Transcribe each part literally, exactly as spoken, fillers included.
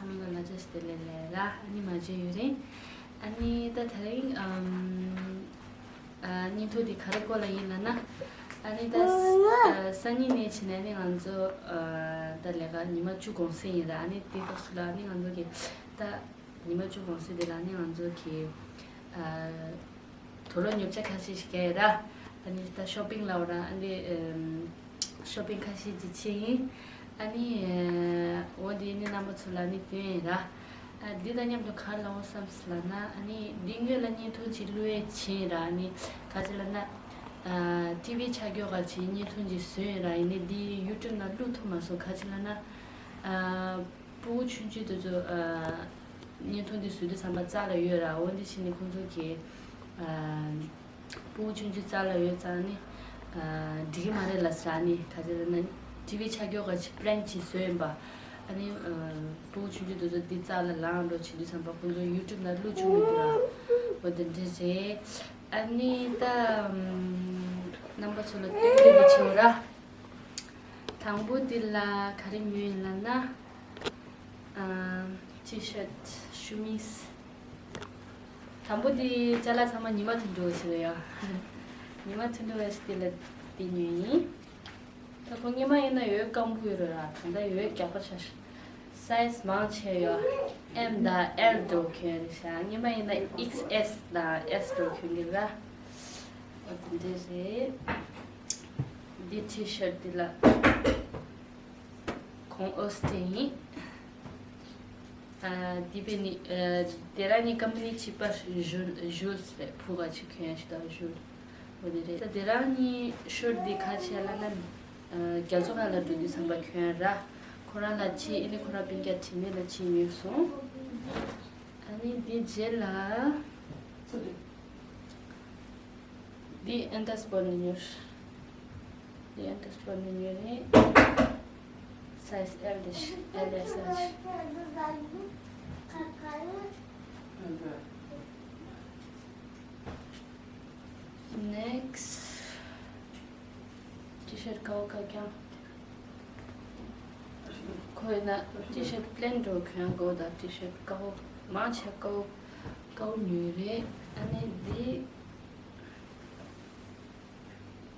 མི་ལ་ལ་ཅེས་དེ་ལས་ལས་ར་ཨ་ནི་མ་བརྗེད་ཡོད་རིང་། ཨ་ནི་ད་དེ་རིང་ཨམ་ཨ་བརྙན་ཐུང་འདི་ག་རེ་སྐོར་ལ་ཡིན་ལབ་ན། ཨ་ནི་ད་ཨ་སང་ཉིན་ནས་བྱས་ནས་ཨ་ནི་ང་ཚོ་ཨ་ད་ལས་ཀ་ཉི་མ་བཅུ་གུང་སེང་ཡིན་ར། ཨ་ནི་དེ་སྐབས་སུ་ལ་ཨ་ནི་ང་ཚོ་གི་ད་ཉི་མ་བཅུ་གུང་སེང་དེ་ལ་ཨ་ནི་ང་ཚོ་གི་ཨ་དུག་ལོག་ཉོ་ཆ་ཁ་ཤས་ཤིག་རྒྱག་ཡོད་ར། ཨ་ནི་ད་ཤོ་པིང་ལབ་ར། ཨ་ནི་ཨམ་ཤོ་པིང་ཁ་ཤས་ཅིག་བྱས་ཡིན། ཨ་ནི་ཨ་འོ་འདི་ནི་རྣམ་པ་ཚོ་ལ་ནི་སྟོན་ཡིན་ར། ཨ་འདི་དང་མཉམ་དུ་ག་རེ་ལབ་འོ་བསམ་སི་ལབ་ན། ཨ་ནི་འདི་སྔོན་ལ་བརྙན་ཐུང་ཅིག་བླུགས་ཡས་བྱས་ཡིན་ར། ཨ་ནི་ག་ཅི་ལབ་ན་ཨ་ཊི་ཝི་ཆ་རྒྱུག་ག་ཅིག་བརྙན་ཐུང་ཅིག་བཟོས་ཡིན་ར། ཡིན་ནི་འདི་ཡུ་ཊུབ་ནང་བླུགས་ཐུབ་མ་སོང་། ག་ཅི་ལབ་ན་ཨ་སྤུ་གུ་ཆུང་ཆུང་དེ་ཚོ་ཨ་བརྙན་ཐུང་འདི་བཟོ་དུས་ཙམ་པ་རྩ་ལ་ཡོད་ར། འོ་འདི་བྱས་ནས་ཁོང་ཚོ་གིས་ཨ་སྤུ་གུ་ཆུང་ཆུང་རྩ་ལ་ཡོད་ཙང་ནི་ཨ་འགྲིག་གི་མ་རེད་ལབ་ཟེར། ཨ་ནི་ག་ཅི་ལབ་ན་ཊི་ཝི་ཆ་རྒྱུག་ག་ཅིག་པི་རེང་ཅིག་བཟོས་ཡིན་པ། ཨ་ནི་ཨ་སྤུ་གུ་ཆུང་ཆུང་དེ་ཚོ་འདི་རྩ་ལ་ལངས་འགྲོ་བྱེད་དུས་ཙམ་པ་ཁོང་ཚོ་ཡུ་ཊུབ་ནང་བླུགས་ཆོག་མི་འདུག་ར། འོ་དེ་འདྲ་རེད། ཨ་ནི་ད་ཨམ་རྣམ་པ་ཚོ་ལ་སྟོན་སྟོན་གྱི་བྱེད་འོ་ར། དང་པོ་འདི་ལ་ག་རེ་ཉོས་ཡིན་ལབ་ན། ཨ་ཊི་ཤར་ཊི་ཤུ་མིས། དང་པོ་འདི་ཅ་ལག་ཚང་མ་ཉི་མ་ཐུང་ཐུང་བ་ཞིག་རེད་ཡ། ཉི་མ་ཐུང་ཐུང་བ་ཞིག་འདི་ལ་འདི་ཉོས་ཡིན། ད་ཁོ་སྔོན་མ་ཡིན་ན་ཡོད་སྐམ་པོ་ཡོད་རེད་ར། ད་ལྟ་ཡོད་རྒྱགས་པ་ཆགས་ཤག་སའི་ཛི་མང་ཆེ་ཡོད། ཨེམ་དང་ཨེལ་འདྲ་གྱོན་རེད་ཤག་སྔོན་མ་ཡིན་ན་ཨེག་སི་ཨེལ་དང་ཨེལ་འདྲ་གྱོན་གྱི་ར། འོ་དེ་འདྲ་རེད། འདི་ཊི་ཤར་ཊི་འདི་ལ་གོང་ཨོ་སི་ཊི་ཡིན། ཨ་འདི་པའི་ནི་ཨ་དེ་རང་ནི་ཀམ་པ་ནི་གཅིག་པ་ཞུལ་ཞུལ་རེད། ཕུ་ག་ཅིག་གྱོན་ཡ་ཞིག་དང་ཞུལ། འོ་དེ་རེད། ད་དེ་རང་ནི་ཤོར་འདི་ག་ཅི་ལབ་ན་ཨ་རྒྱ་མཚོ་ཁ་ལ་འགྲོ་དུས་ཙམ་པ་གྱོན་ར། ཁོ་རང་ལ་ཅི་ཨི་ནི་ཁོ་རང་སྤུན་ཀྱག་དྲི་མེད་ལ་ཅི་ཉོས་སོང་། ཨ་ནི་འདི་རྗེས་ལ། འདི་ཨན་ཏ་སི་པོར་ནས་ཉོས། འདི་ཨན་ཏ་སི་པོར་ནས་ཉོས་རེད། སའི་ཛི་ཨེལ་དེ་ཤི་ཨེལ་ཨེག་སི་ཨེལ་ཤི། ནེག་སི་ཊི་ཤར་ཊི་ཀའོ་ཀ་ཀྱང་། ཁོ་ཡིན་ན་ཊི་ཤར་ཊི་པི་ལེན་འགྲོ་གྱོན་དགོས་ད། ཊི་ཤར་ཊི་ཀའོ་མང་ཆེ་ཀའོ་ཀའོ་ཉོས་རེད། ཨ་ནི་འདི་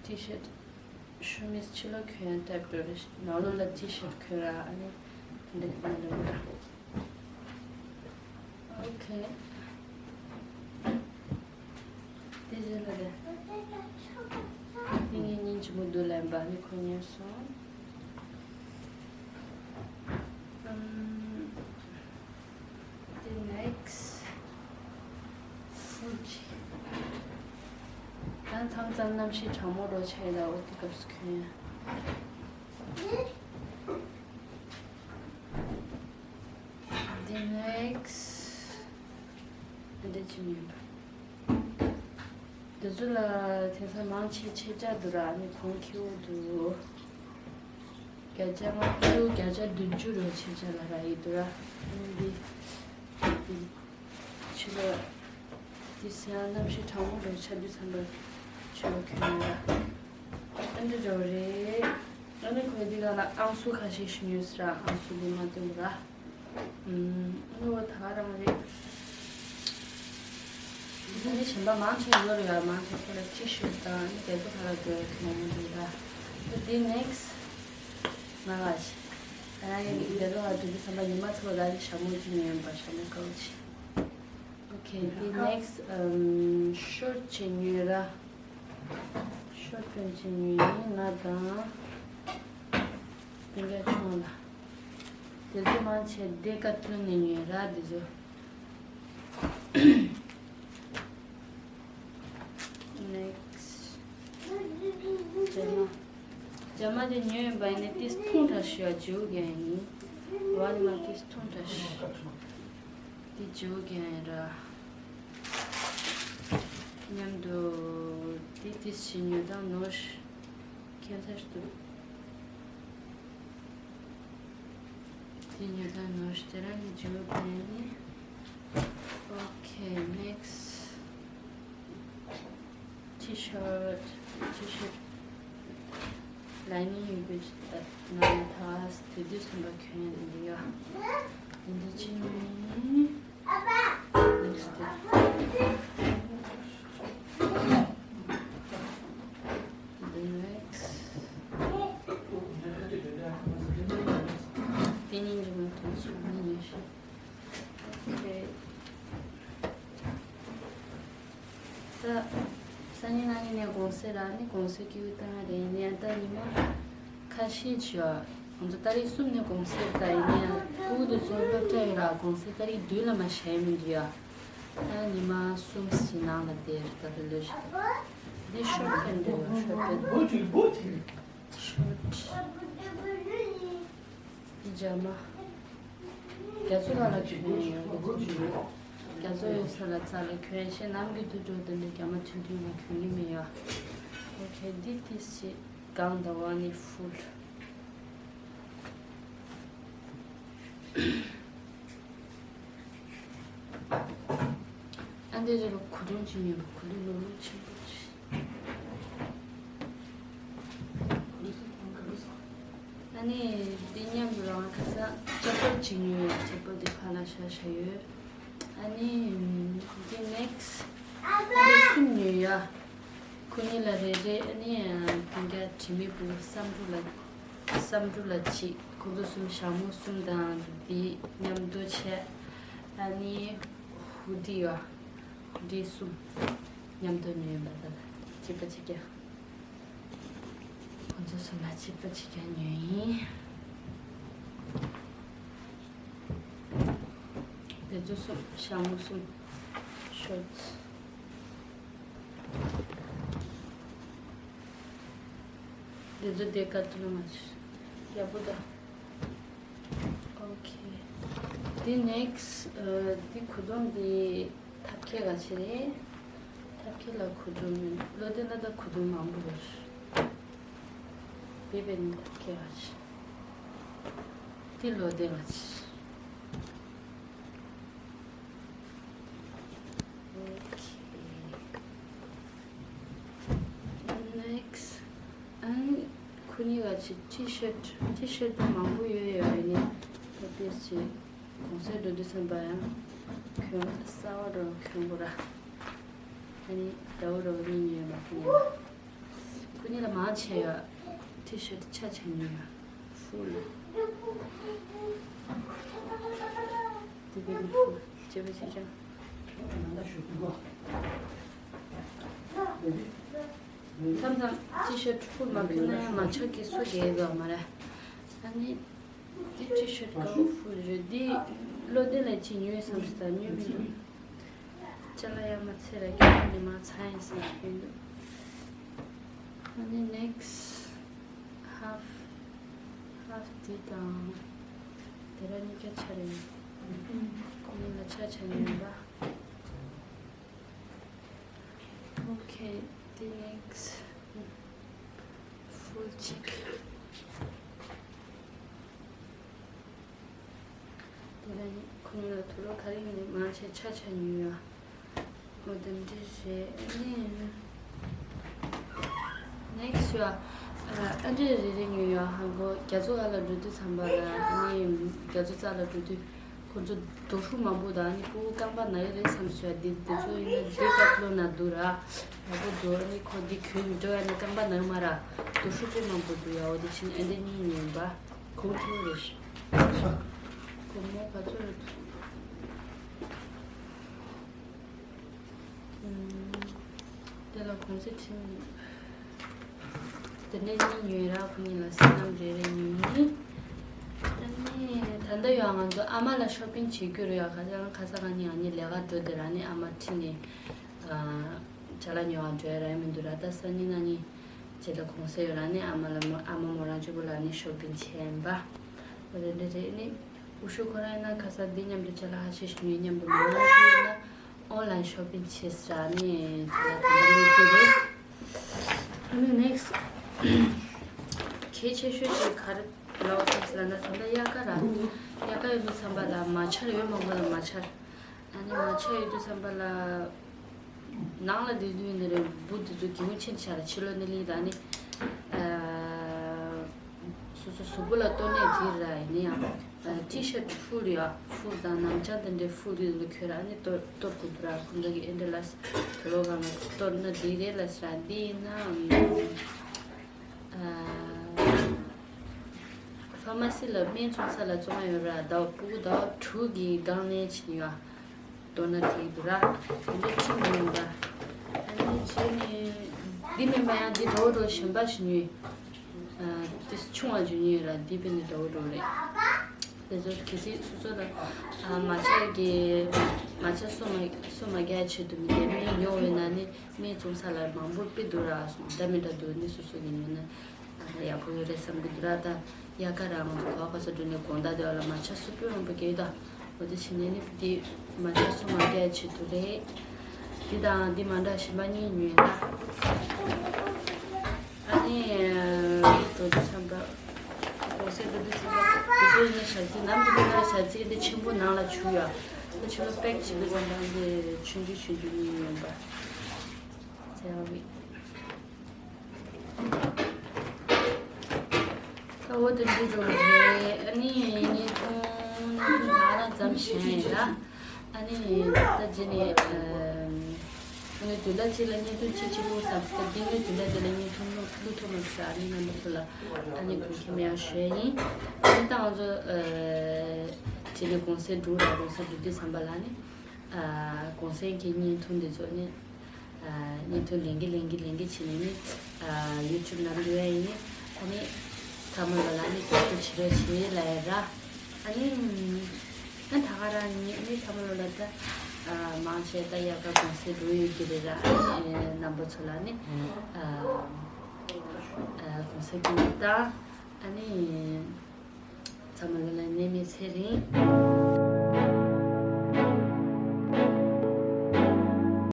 ཊི་ཤར་ཊི་ཤུ་མིས་ཕྱི་ལོགས་གྱོན་ཡ་ཊའིབ་འགྲོ་རེད། ནང་ལོགས་ལ་ཊི་ཤར་ཊི་གྱོན་ར། ཨ་ནི་འདི་འདྲ་མི་འདུག་ར། ཨོ་ཁེ། དེ་རྗེས་ལ་རེད། དེ་ངའི་སྙིང་རྗེ་མོ་འདུག་ལབ་པ་ནི་ཁོ་ཉོས་སོང་། ཨམ། དེ་ནེག་སི་ཊི་ཧྥུ་ཇི། ད་མཚམས་མཚམས་གནམ་གཤིས་གྲང་མོ་འདྲ་ཆགས་ཡོད་ད། འོ་དེ་སྐབས་སུ་གྱོན་ཡ། དེ་ནེག་སི་ཊི་འདི་ཅི་མིན་པ། འདི་ཚོ་ལ་དེང་སང་མང་ཆེ་ཕྱེད་ཆ་འདུག་ར། ཨ་ནི་གོང་ཁེ་པོ་འདུག་བརྒྱ་ཆ་ལྔ་བཅུ་བརྒྱ་ཆ་བདུན་ཅུ་རེ་ཕྱེད་ཆ་ལ་རག་གི་འདུག་ར། ཨ་ནི་འདི་འདི་ཕྱི་ལོགས་འདི་སེང་གནམ་གཤིས་གྲང་མོ་རེ་ཆགས་དུས་ཙམ་པ་ཕྱི་ལོགས་གྱོན་ཡོད་ར། ཨ་འདི་འདྲ་རེད། ཨ་ནི་ཁོས་འདི་ག་ལ་ཨང་སུ་ཁ་ཤས་ཤིག་ཉོས་སི་ར། ཨང་སུ་འདི་མ་སྟོན་པ་ར། ཨུམ། ཨ་ནི་འོ་ད་ག་རང་རེད། འདི་ནི་གཞན་པ་མང་ཆེ་ཡོད་རེད་ཡ། མང་ཆེ་ཁོ་ལ་ཊི་ཤར་ཊི་དང་ཨ་ནི་རྒྱ་མཚོ་ཁ་ལ་འགྲོ་ཡ་གི་མང་མོ་འདུག་ར། ཨ་འདི་ནེག་སི་ཊི་ང་ལ་ཞིག་ང་རང་ཡང་རྒྱ་མཚོ་ཁ་འགྲོ་དུས་ཙམ་པ་ཉི་མ་ཚོ་ལ་ཞྭ་མོ་ཅིག་ཉོས་པ། ཞྭ་མོ་དཀར་པོ་ཅིག་ཨོ་ཁེ། འདི་ནེག་སི་ཊི་ཨམ་ཤོར་ཊི་ཅིག་ཉོས་ར། ཤོར་ཊི་ཅིག་ཉོས་ཡིན། ང་དང་སྤུན་ཀྱག་ཆུང་བ་ལ། དེ་ཚོ་མང་ཆེ་ཌེ་ཀ་ཐི་ལོན་ནས་ཉོས་ར། དེ་ཚོ་ནེག་སི་ཊི་ཇ་མ། ཇ་མ་དེ་ཉོས་ཡིན་པ་ཡིན་ན་ཏིས་ཐུང་ཏྲ་ཤི་ཡ་ཇིའུ་གན་ཡིན། ཝལ་མར་ཏིས་ཐུང་ཏྲ་ཤི། དེ་ཇིའུ་གན་ར། མཉམ་དུ་དེ་ཏིས་ཤི་ཉོས་དང་ནོར་ཤི་ཁྱད་མཚར་འདུག་དེ་ཉོས་དང་ནོར་ཤི་དེ་རང་གི་ཇིའུ་གན་ཡིན། ཨོ་ཁེ། ནེག་སི་ཊི་ཊི་ཤར་ཊི། ཊི་ཤར་ཊི་ལའི་ནིང་ཡོད་པའི་ནང་ལ་ཐག་དེ་དུས་ཙམ་པ་གྱོན་ཡ་འདི་ཡོད། འདི་ Next. The next. དེ་ཉིན་གྱི་མ་ཐོན་སོང་ནི་ཉིན་ཞིག Okay. ད་སང་ཉིན་གནངས་ཉིན་ནས་གུང་སེང་རག་ནི་གུང་སེང་སྐྱིད་པོ་བཏང་ཡ་རེད། ཡིན་ནའི་ད་ཉི་མ་ཁ་ཤས་ཤིག་ང་ཚོ་ཏ་རིག་གསུམ་ནས་གུང་སེང་རེད། ད་ཡིན་ནའི་ཕྲུ་གུ་དེ་ཚོ་སློབ་གྲྭ་ཡོད་ར། གུང་སེང་ཏ་རིག་བདུན་ལ་མ་བཞག་ཡ་མི་འདུག་ཡ། ད་ཉི་མ་གསུམ་ཞིག་ནང་ལ་བསྡད་རེད། ད་ད་ལོས་ཤིག་འདི་ཤོར་ཊི་པེན་རེད་བ། ཤོར་ཊི་པེན། ཤོར་ཊི། འདི་ཇ་མ། རྒྱ་མཚོ་ལ་ལ་གྱོན་ཡོད། རྒྱ་མཚོ་ཡོད་ས་ལ་རྩ་ལ་གྱོན་ཞེས་ནམ་གྱི་དུས་འགྲོ་དུས་འདི་རྒྱ་མ་ཐུང་ཐུང་ལ་གྱོན་གྱི་མེད་ཡ། ཨོ་ཁེ། འདི་ཏིས་ཞིག་གང་ད་བ་ནི་ཧྥུལ། ཨ་འདི་རེད་ལ་གོས་ཐུང་ཅིག་ཉོས་པ། གོས་ཐུང་ལོ་ལོ་ཆེན་པོ་ཅིག་ཨ་ནི་འདི་མཉམ་དུ་རང་ཁ་སང་ཅ་པལ་ཅིག་ཉོས་ཡ། ཅ་པལ་འདི་ཕར་ལ་བཞག་བཞག་ཡོད། ཨ་ནི་འདི་ནེག་སི་འདི་གསུམ་ཉོས་ཡ། ཁོ་གཉིས་ལ་རེ་རེ། ཨ་ནི་འདི་འདྲ་དྲི་མེད་བུ་བསམ་འགྲུབ་ལ། བསམ་འགྲུབ་ལ་གཅིག་ཁོང་ཚོ་གསུམ་ཞྭ་མོ་གསུམ་དང་འདི་མཉམ་དུ་བྱས། ཨ་ནི་ཧུ་ཌི་ཡོད། ཧུ་ཌི་གསུམ་མཉམ་དུ་ཉོས་ཡོད་པ། ད་ལ་གཅིག་པ་གཅིག་རྐྱང་། ཁོང་ཚོ་གསུམ་ལ་གཅིག་པ་གཅིག་རྐྱང་ཉོས་ཡིན། དེ་ཚོ་གསུམ་ཞྭ་མོ་གསུམ། ཤོར་ཊི། འདི་ཚོ་ཌེ་ཀ་ཐི་ལོན་ལ་ཡག་པོ་འདུག་ཨོ་ཁེ། འདི་ནེག་སི་འདི་གོས་ཐུང་འདི་ཐབ་ཁའི་ག་ཅི་རེད། ཐབ་ཁའི་ལ་གོས་ཐུང་མིན། ལོ་དེ་ན་ད་གོས་ཐུང་མང་པོ་རེད། བེ་བེ་ནི་ཐབ་ཁའི་ག་ཅི། འདི་ལོ་དེ་ག་ཅི། ཨོ་ཁེ། ནེག་སི། ཨ་ནི་ཁོ་གཉིས་ཀ་ཅིག་ཊི་ཤར་ཊི། ཊི་ཤར་ཊི་མང་པོ་ཡོད་ཡོད་རེད། ནི་ད་ཏོག་ཙམ་གུང་སེང་འགྲོ་དུས་ཙམ་པ་ཡང་གྱོན་གསར་པ་འདྲ་གྱོན་དགོས་ར། ཨ་ནི་འདྲ་བོ་འདྲ་བོ་གཉིས་ཉོས་ཡོད་པ། ཁོ་གཉིས་ལ། ཁོ་གཉིས་ལ་མང་ཆེ་ཡོད། ཊི་ཤར་ཊི་ཆ་ཆ་ཉོས་ཡོད། ཧྥུལ། དེ་བས་ནི་ཧྥུལ་ཅེས་པ་ཅིག་ཀྱང་། མཚམས་མཚམས་ཊི་ཤར་ཊི་ཧྥུལ་མ་གྱོན་ན་ཡང་མ་ཆགས་ཀྱི་སུ་རྒྱལ་ཡོད་མ་རེད། ཨ་ནི་འདི་ཊི་ཤར་ཊི་དཀར་པོ་ཧྥུལ་རེད། འདི་བློ་བདེ་ལ་ཅིག་ཉོས་བསམ་སོང་། ད་ཉོས་མི་འདུག་ཅ་ལག་ཡར་མར་ཚེ་ར་སྐྱེལ་ནས་མར་ཚང་ཡིན་བསམ་གྱི་འདུག་ཨ་ནི་ནེག་སི་ཧབ། ཧབ་འདི་དང་དེ་ར་གཉིས་ཀ་ཆ་རེད། ཁོ་གཉིས་ལ་ཆ་ཆ་ཉོས་པ། ཨོ་ཁེ། འདི་ནེག་སི་ཧྥུལ་གཅིག་དེ་ལ་ཁོ་གཉིས་ལ་དུག་ལོག་ག་རེ་ཡིན་ནའི་མང་ཆེ་ཆ་ཆ་ཉོས་ཡོད། འོ་དེ་འདྲ་རེད། ཨ་ནི་ནེག་སི་ཡ། ཨ་འདྲ་རེ་རེ་ཉོས་ཡོད། ཧང་གོ་རྒྱ་མཚོ་ཧ་ལ་འགྲོ་དུས་ཙམ་པ་ལ། ཨ་ནི་རྒྱ་མཚོ་རྩ་ལ་འགྲོ་དུས་ཁོ་ཚོ་རྡོ་ཧྲུག་མང་པོ་དང་། ཨ་ནི་ཕྲུ་གུ་རྐང་པ་ན་ཡི་རེད་བསམ་སོང་ཡ། འདི་འདི་ཚོ་ཡིན་ན་ཌེ་ཀ་ཐི་ལོན་ན་འདུག་ར། ཡག་པོ་འདུག་ཨ་ནི་ཁོ་འདི་གྱོན་འགྲོ་ཡ་ནི་རྐང་པ་ན་ཡི་མ་ར། རྡོ་ཧྲུག་པོ་མང་པོ་འདུག་ཡ། འོ་དེ་བཞིན་ཨ་འདྲ་གཉིས་ཉོས་པ། གོང་ཐུག་རེད། སྒོར་མོ་ག་ཚོད་རེད། ཨུམ། དེ་ལ་གུང་སེང་ཁྲིམས། དེ་ནས་གཉིས་ཉོས་ར། ཁོ་གཉིས་ལ་སི་ལམ་རེ་རེ་ཉོས་ཡིན། ཨ་ནི་ད་ལྟ་ཡང་ང་ཚོ་ཨ་མ་ལ་ཤོ་པིང་བྱེད་རྒྱུ་རེད་ཡ། ཁ་སང་ཁ་སང་ང་གཉིས་ཨ་ནི་ལས་ཀ་འགྲོ་དེ་ར། ཨ་ནི་ཨ་མ་ཁྲིད་ནས་ཨ་ཅ་ལག་ཉོ་བར་འགྲོ་ཡ་ར་ཡ་མི་འདུག་ར། ད་སང་ཉིན་གནངས་ཉིན་རྗེས་ལ་གུང་སེང་ཡོད་ར། ཨ་ནི་ཨ་མ་ལ་མོ་ཨ་མ་མོ་རང་གཅིག་པུ་ལ་ཨ་ནི་ཤོ་པིང་བྱས་ཡིན་པ། འོ་དེ་འདྲ་རེད། ཨ་ནི་འུ་ཤུ་ཁོ་རང་ཡིན་ན་ཁ་སང་འདི་མཉམ་དུ་ཅ་ལག་ཁ་ཤས་ཤིག་ཉོས། མཉམ་དུ་མོ་རང་གཅིག་ཡིན་ན་ཨོན་ལན་ཤོ་པིང་བྱས་ཟེར་ར། ཨ་ནི་ཅ་ལག་དེ་འདྲ་ཉོ་རྒྱུ་རེད། ཨ་ནི་ནེག་སི་གལ་ཆེ་ཤོས་ཅིག་ག་རེ་ལབ་བསམ་སོང་ལབ་ན། ད་ལྟ་དབྱར་ཁ་ར། དབྱར་ཁ་ཡོང་དུས་ཙམ་པ་ལ་མ་ཆར་ཡོད་མང་པོ་ལ་མ་ཆར། ཨ་ནི་མ་ཆར་ཡོད་དུས་ཙམ་པ་ལ་ནང་ལ་སྡོད་དུས་ནི་རེད། འབུ་དེ་ཚོ་གད་མོ་ཕྱིན་ཆ་ར་ཕྱི་ལོགས་ནས་ལིང་ར། ཨ་ནི་ཨ་སོ་སོ་གཟུགས་པོ་ལ་གཏོར་ནས་དེ་ར། ཡིན་ན་ཡང་ ཊི་ཤར་ཊི་ཕུལ་ཡ་ཕུལ་དང་ནམ་ཅང་དེ་འདྲའི་ཕུལ་དེ་ལ་ཁྱོད་རང་ནི་གཏོར་གཏོར་དགོས་འདུག་ར། ཁོང་ཚོ་གི་ཨེ་འདྲ་ལ་དུ་ལོ་གང་ལ་གཏོར་ན་འགྲིག་རེད་ལ་ཟེར་ར། འདི་ཡིན་ན་ཕ་མ་སི་ལ་སྨན་བཙོང་ས་ལ་བཙོང་ཡ་ཡོད་ར། ཟླ་བ་ཕྲུ་གུ་ཟླ་བ་དྲུག་གི་སྒང་ནས་ཕྱིན་ཡོད། མདོར་ན་དེ་འདུག་ར། དེ་འདྲ་ཁྲིམས་མི་ཡོང་ར། ཨ་ནི་བྱས་ནས་འདི་མིན་པ་ཡང་འདི་འདྲ་བོ་འདྲ་བོ་གཞན་པ་ཞིག་ཉོས། ཨ་དེ་ཆུང་བ་ཞིག་ཉོས་ར། འདི་དཔེ་ནི་འདྲ་བོ་འདྲ་བོ་རེད། དེ་ཚོ་གལ་སྲིད་སོ་སོ་ལ་ཨ་མ་ཆ་གི་མ་ཆ་སོ་མ་སོ་མ་རྒྱག་ཆེད་དུ་མི་དེ་སྨན་ཉོ་འོས་ན་ནི་སྨན་བཙོང་ས་ལ་མང་པོ་དཔེ་འདུག་ར། འདྲ་མི་འདྲ་འདུག་ནི་སོ་སོ་གི་ཉོས་ན། ཡག་པོ་ཡོད་རེད་བསམ་གྱི་འདུག་ར། ད་དབྱར་ཁ་ར་ང་ཚོ་ག་བ་ག་ས་འགྲོ་ནས་དགོང་དག་དེ་བ་ལ་མ་ཆ་སུ་པུས་འོང་པ་གས་ད། འོ་དེ་བྱས་ནས་ནི་འདི་མ་ཆ་སུ་མ་རྒྱག་ཆེད་དུ་རེད། འདི་དང་འདི་མ་འདྲ་གཞན་པ་གཉིས་ཉོས་ད། ཨ་ནི་འགྲོ་དུས་ཙམ་པ། གོང་ཚད་འགྲོ་དུས་ཙམ་པ་དེ་ཚོ་ཡིན་ན་ཞག་ཚི་ནམ་གྱི་དུས་ན་ཞག་ཚི་འདི་ཆེན་པོ་ནང་ལ་བྱུག་ཡོད། ད་ཆེན་པོ་པེག་བྱེད་དུས་ཙམ་པ་འདི་ཆུང་ཆུང་ཆུང་ཆུང་གཉིས་ཉོས་པ། ཟེར་བ་བི། ད་འོ་དེ་འདྲ་འགྲོ་གི་རེད། ཨ་ནི་བརྙན་ཐུང་བརྙན་ཐུང་ད་རང་ཙམ་བཞེངས་ཡིན་ད། ཨ་ནི་ད་རྗེས་ནས་ཨ་ནི་དུས་ལ་གཅིག་ལ་བརྙན་ཐུང་གཅིག་གཅིག་བླུགས་བསམ་སྟེ། འདི་ངའི་དུས་ལ་དེ་ལ་བརྙན་ཐུང་བླུགས་བླུགས་ཐུབ་མ་སོང་། ཨ་ནི་རྣམ་པ་ཚོ་ལ་ཨ་ནི་དགོངས་འགལ་མེད་ཡང་ཞུ་ཡ་ཡིན། ཨ་ནི་ད་ང་ཚོ་ཨ་རྗེས་ནས་གུང་སེང་འགྲོ་ར། གུང་སེང་འགྲོ་དུས་ཙམ་པ་ལ་ནི། ཨ་གུང་སེང་གི་བརྙན་ཐུང་འདི་ཚོ་ནི། ཨ་བརྙན་ཐུང་ལེན་གི་ལེན་གི་ལེན་གི་བྱས་ནས་ནི། ཨ་ཡུ་ཊུབ་ནང་འགྲོ་ཡ་ཡིན་ནི། ཨ་ནི་ཚང་མ་ལོ་ལ་ནི་རྒྱབ་སྐྱོར་བྱེད་རོགས་བྱེད་ལབ་ཡ་ར། ཨ་ནི་ཨ་ད་ག་རང་ཉིད་ནི་ཚང་མ་ལོ་ལ་ད་ཨ་མང་ཆེ་ད་དབྱར་ཁ་གུང་སེང་འགྲོ་ཡོད་ཀྱི་རེད་ར། ཨ་ནི་རྣམ་པ་ཚོ་ལ་ནི་ཨ་ཨ་གུང་སེང་གི་ད་ཨ་ནི་ཚང་མ་ལོ་ལ་ནད་མེད་ཚེ་རིང་།